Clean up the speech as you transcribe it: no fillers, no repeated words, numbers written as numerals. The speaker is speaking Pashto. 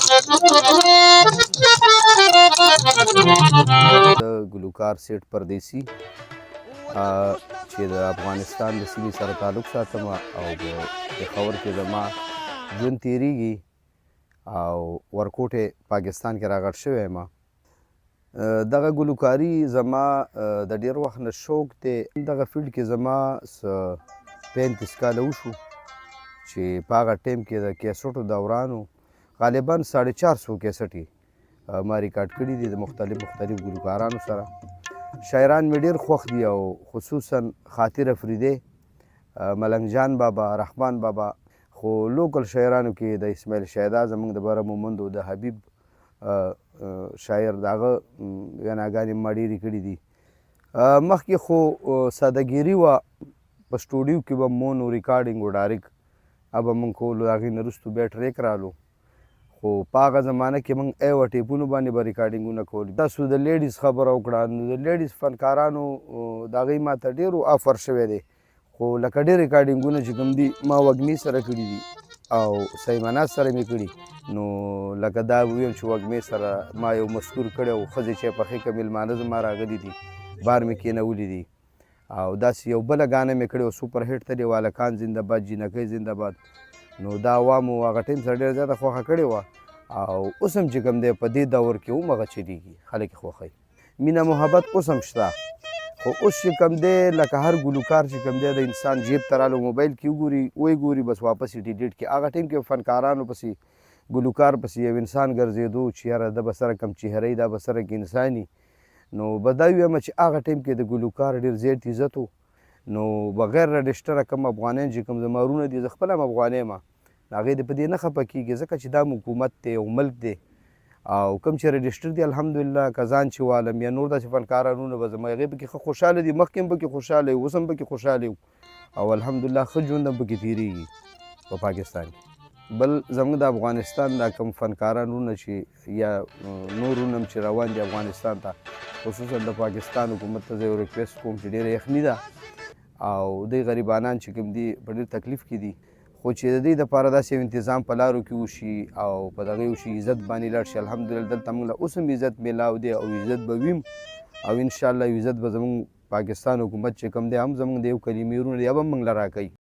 د ګلوکار سیټ پردیسی چې د افغانستان د سیمې سره تعلق ساتم او په پېښور کې زما ژوند تیریږي او ورکوټه پاکستان کې راغټ شوی یم. دغه ګلوکاري زما د ډیر وخت نه شوق دی. دغه فیلډ کې زما څه 35 کاله وشو چې په هغه ټایم کې د کیسټو دوران و، غالبا 450 کیسټې ما ریکارډ کړي دي د مختلف مختلف ګلوکارانو سره. شاعران مې ډیر خوښ دي او خصوصا خاطر افریدی، ملنګ جان بابا، رحمان بابا. خو لوکل شاعرانو کې د اسماعیل شیدا، زمونږ د بره مومندو د حبیب شاعر، د هغه ویناګانې ما ډېرې کړي دي. مخکې خو سادهګیري وه، په سټوډیو کې به مونو ریکارډینګ و ډایرک به مونږ کولو. د هغې نه وروستو بیا ټریک رالو، خو په هغه زمانه کې مونږ ایوه ټیپونو باندې به ریکارډینګونه کول. تاسو د لیډیز خبره وکړه، نو د لیډیز فنکارانو د هغوی ماته ډېرو افر شوی دی، خو لکه ډېر ریکارډینګونه چې کوم دي ما وږمې سره کړي دي او سیمناز سره مې کړي. نو لکه دا ویم چې وږمې سره ما یو مذکور کړی او ښځې چې پخې که مېلمانه زما راغلي دي بار مې کېنولي دي، او داسې یو بله ګانه مې کړې وه سوپر هیټ تلې وه، هلکان زنده باد جینکۍ زنده باد. نو دا عوامو هغه ټایم سره ډېره زیاته خوښه کړې وه او اوس هم چې کوم دی په دې دور کې هم هغه چلېږي، خلک یې خوښوي. مینه محبت اوس هم شته، خو اوس چې کوم دی لکه هر ګلوکار چې کوم دی د انسان جیب ته رالو، موبایل کې وګوري ویې ګوري بس واپس یې ډیلیټ کړي. هغه ټایم کې فنکارانو پسې ګلوکار پسې یو انسان ګرځېدو چې یاره ده به سره کم چهره دا به سره کې انساني. نو بس دا ووایم چې هغه ټایم کې د ګلوکار ډېر زیات عزت و. نو بغیر رجسټره کوم افغانان چې کوم زما وروڼه دي، زه خپله هم افغانی یم، نو هغې دې په دې نه خفه کېږي، ځکه چې دا حکومت دی او ملک دی او کوم چې رجسټر دي الحمدلله که ځان چې والم یا نور داسې فنکاران وروڼه به زما هغې پکې ښه خوشحاله دي، مخکې هم پکې خوشحاله یو، اوس هم پکې خوشحاله یو او الحمدلله ښه ژوند هم پکې تېرېږي په پاکستان کې. بل زموږ د افغانستان دا کوم فنکاران وروڼه چې یا نور وروڼه هم چې روان دي افغانستان ته، خصوصا د پاکستان حکومت ته زه یو ریکویسټ کوم چې ډېره یخني ده او دوی غریبانان چې کوم دي په ډېر تکلیف کې دي، خو چې د دې دپاره داسې یو انتظام په لارو کې وشي او په دغه وشي عزت باندې لاړ شي. الحمدلله دلته موږ له اوس هم عزت میلاو دی او عزت به ویم او انشاءالله عزت به زموږ پاکستان حکومت چې کوم دی هم زموږ د یو کلمې وروڼه دی، به هم موږ له راکوي.